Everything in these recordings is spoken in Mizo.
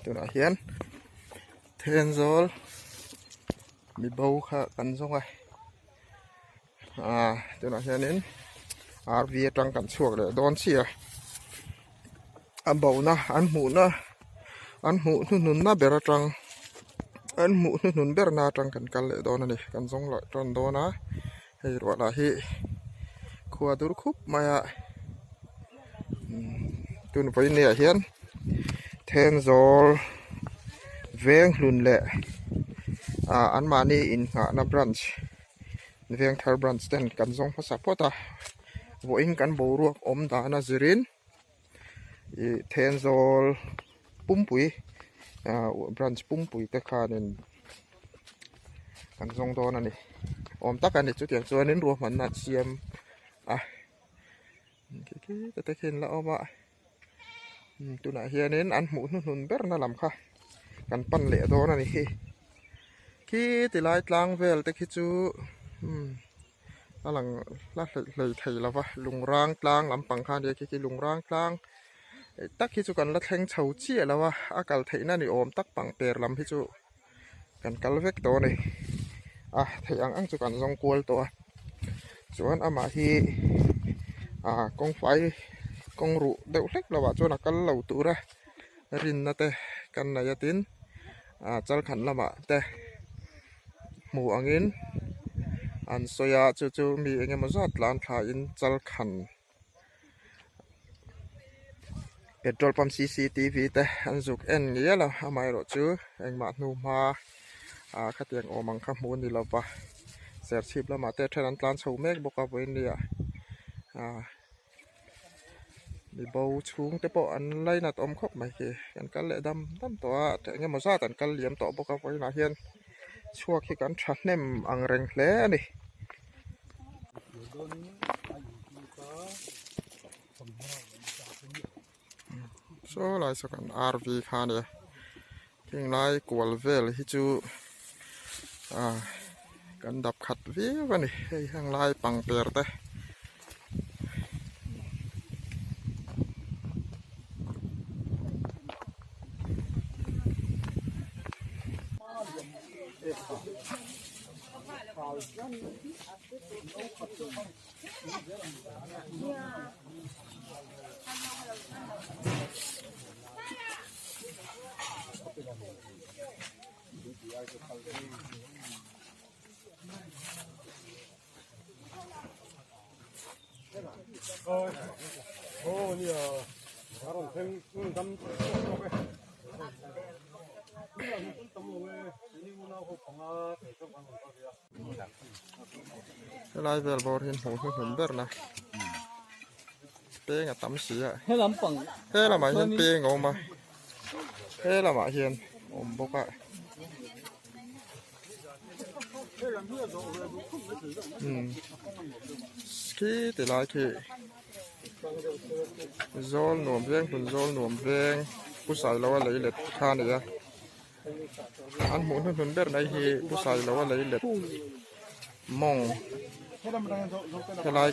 Tunah hian Thenzawl mi bo kha kan zawng a ah tunah hianin RV atang kan chhuak leh dawn chiah a bona an hmuhna an hmuh hnuhnunna ber atang an hmuh hnuhnun berna atang kan kal leh dawn a ni kan zawng leh tan dawn a hei ruah lah hi khua dur khup mai a tun vawiin ah hian Thenzawl veng hlun leh ah anmahni innghahna branch Vengthar branch ten kan zawng hmasa phawt a vawiin kan boruak awm dan a zirin ih Thenzawl pumpui ah branch pumpui te khanin kan zawng dawn a ni awm tak a ni chutiang chuanin ruahmanna an siam a khi khi te khian la awm a tunah hianin an hmuh hnuhnun berna lam kha kan pan leh dawn a ni hi khi tilai tlang vel te khi chu umm a lang la hleih hlei thei lo va lungrang tlang lampang kha a nia khi khi lungrang tlang tak hi chu kan la thleng chho chiah lo a a kal theihna ni awm tak pang per lam hi chu kan kal vek tawh a ni a theih ang ang chu kan zawng kual tawh a chuan amah hi ah kawng fai kawng ruh deuh hlek lo ah chuan a kal lo tur a rinna te kan nei a tin ah chalkhan lamah te hmuh angin an sawi a chu chu mi eng emaw zat tlan thla in chalkhan. Petrol pump cctv te an zuk en ngial a amaherawh chu engmah hnu hma ah khatiang awm ang kha hmuh a ni lova serchhip lamah te then an tlan chho mek bawk a vawiin nia ah mi bo chhung te pawh an lainat awm khawp mai khi kan kal leh dam dam tawh a eng emaw zat an kal liam tawh bawk a vawiinah hian chhuak hi kan thahnem ang reng hle a ni. Saw lai saw kan RV kha a nia heng lai kual vel hi chu ah kan dap khat viau a ni hei heng lai pangper te. Helai vel bawr hi hmuh hnuhnun ber na peng a tam si a he lamah hian peng a awm a he lamah hian a awm bawk a umm khi ti lai khi zawl nuam veng hmun zawl nuam veng pu sailoa lei let kha a ni a. An hmuh hnuhnun ber mai hi Pu Sailoa lei let mawng helai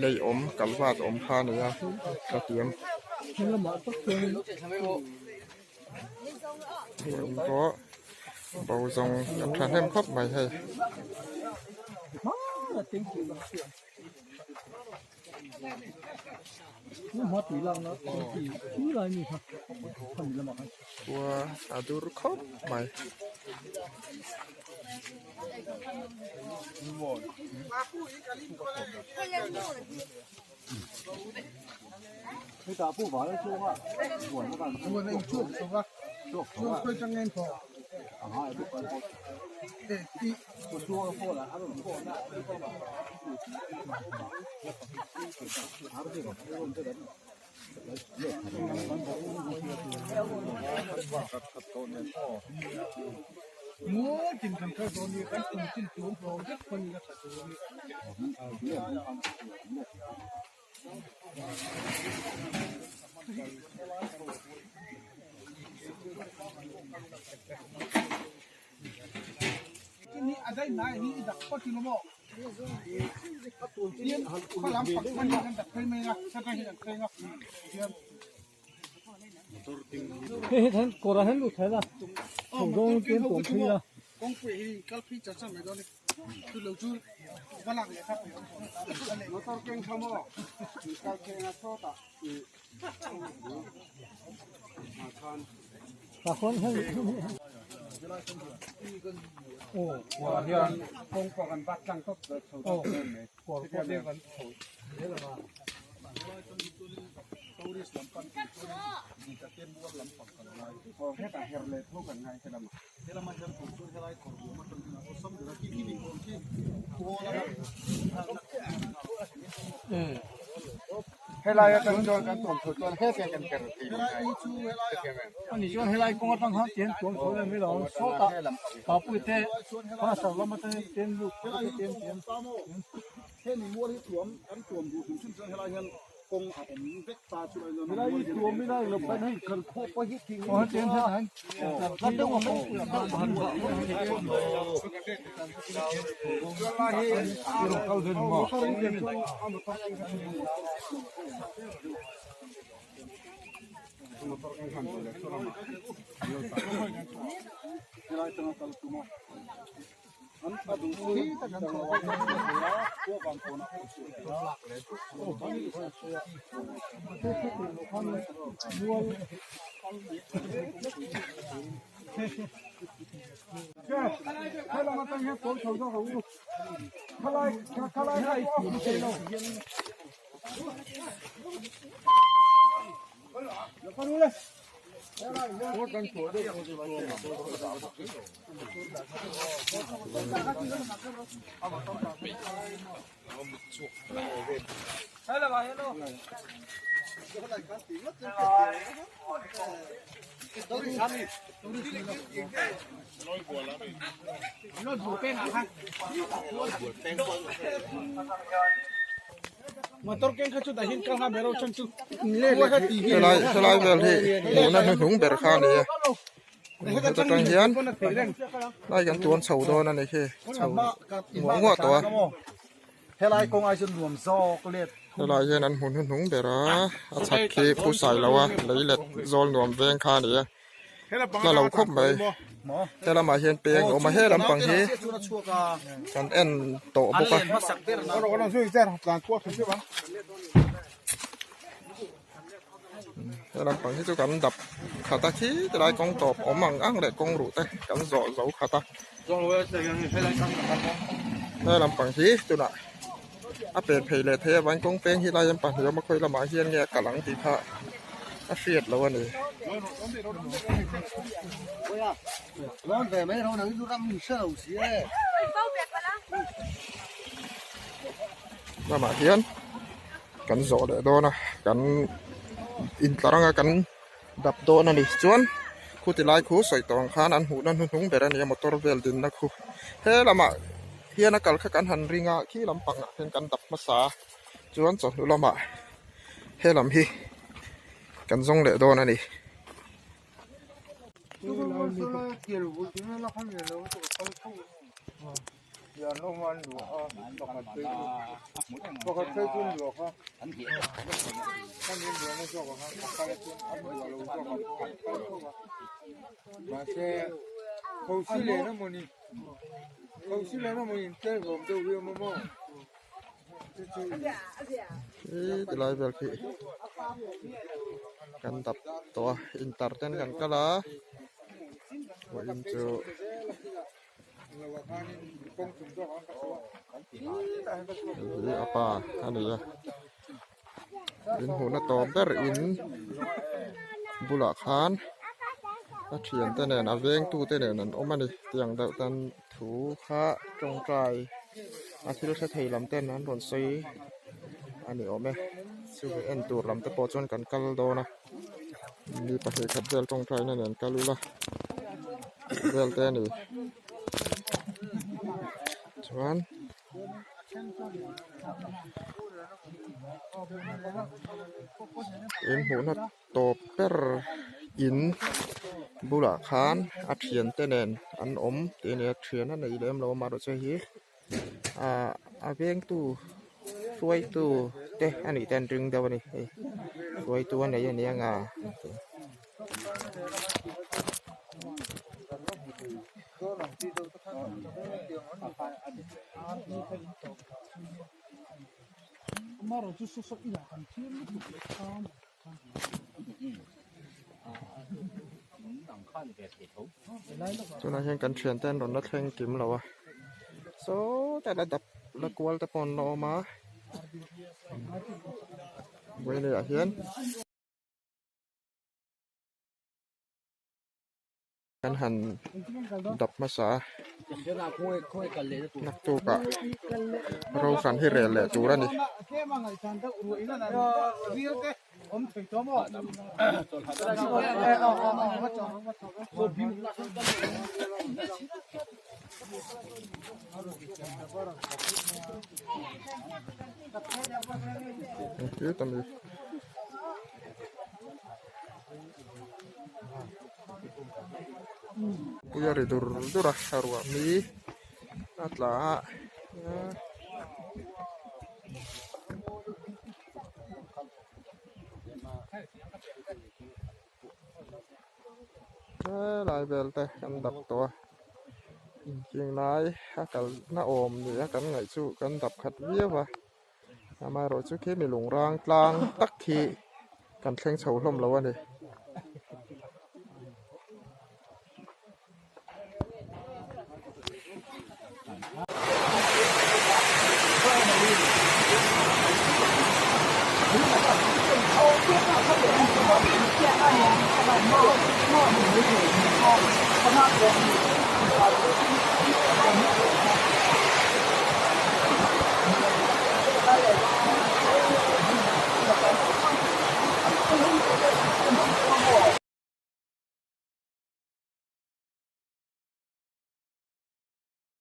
lei awm kalvat awm kha a ni a ka tiam. Heng pawh bo zawng kan thahnem khawp mai hei. Khua a dur khawp mai. Helai atang chuan kan tuam chho chuan hetiang kan ker thei lo ngai Ani chuan helai kawng atang khan tian tuam chho leh mai lo ang sawtah Papui te Pastor lam atangin tian lut te tian tian Hemi mual hi tuam kan tuam duh hrim hrim chuan helai hian kawng a awm vek ta chu helai hi tuam ila ilo pahin hei kal khawh pawh hi tih ngei Helai helai vel hi hmuhna hnuhnung ber kha a ni a heta tang hian lai kan tuan chho dawn a ni khi chho nguah nguah tawh a Helai kawng ai chuan nuam zawk let. Helai hian an hmu hnuhnung ber a a chhak khi Pu Sailoa lei let zawl nuam veng kha a ni a. La lo khawp mai he lamah hian peng a awm a he lampang hi kan en tawh bawk a. He lampang hi chu kan dap khat a khi tilai kawng tawp awm ang ang leh kawng ruh te kan zawh zo khat a. He lampang hi tunah a pen phei leh thei avangin kawng peng hi lai an pahnih a awm a khawi lamah hian nge a kal ang tih kha a hriat loh a ni. Lamah hian kan zawh leh dawn a kan intlar anga kan dap dawn a ni chuan khuti lai khu sawi tawh ang khan an hmuhna hnuhnung ber a ni a motor vel dinna khu he lamah hian a kal kha kan han ring a khi lampang ah hian kan dap hmasa a chuan chawhnu lamah he lam hi kan zawng leh dawn a ni. Khi ti lai vel khi kan dap tawh a intar ten kan kal a vawiin chu hei hi a pa a ni a in hmuhna tawp ber in bulah khan a thiante nen a vengtu te nen an awm a ni tiang deuh tan thu kha tawngtai a thil hre thei lam ten an rawn sawi a ni awm e chu en tur lam te pawh chuan kan kal dawn a mi pahnih khat vel tawngtai na nen kal ila vel te a ni chuan in hmuhna tawp ber in bulah khan a thiante nen an awm tih a ni a thian a nei lem lo a amaherawhchu hei hi ahh a vengtu hruaitu te a nih te an ring deuh a ni hei hruaitu a nei a ni ang a. Tunah hian kan thiante an rawn la thleng kim lo a sawtah la dap la kual te pawh an la awm a vawiinah hian. Kan han dap hmasa a naktukah ro hran hi rel leh tur a ni. Pui a ri dur dur a a ruah mi a tla a helai vel te kan dap tawh a inching lai a kalna awm ni a kan ngaih chu kan dap khat viau a. Amaherawhchu khi mi lungrang tlang tak hi kan thleng chho hlawm lo a ni.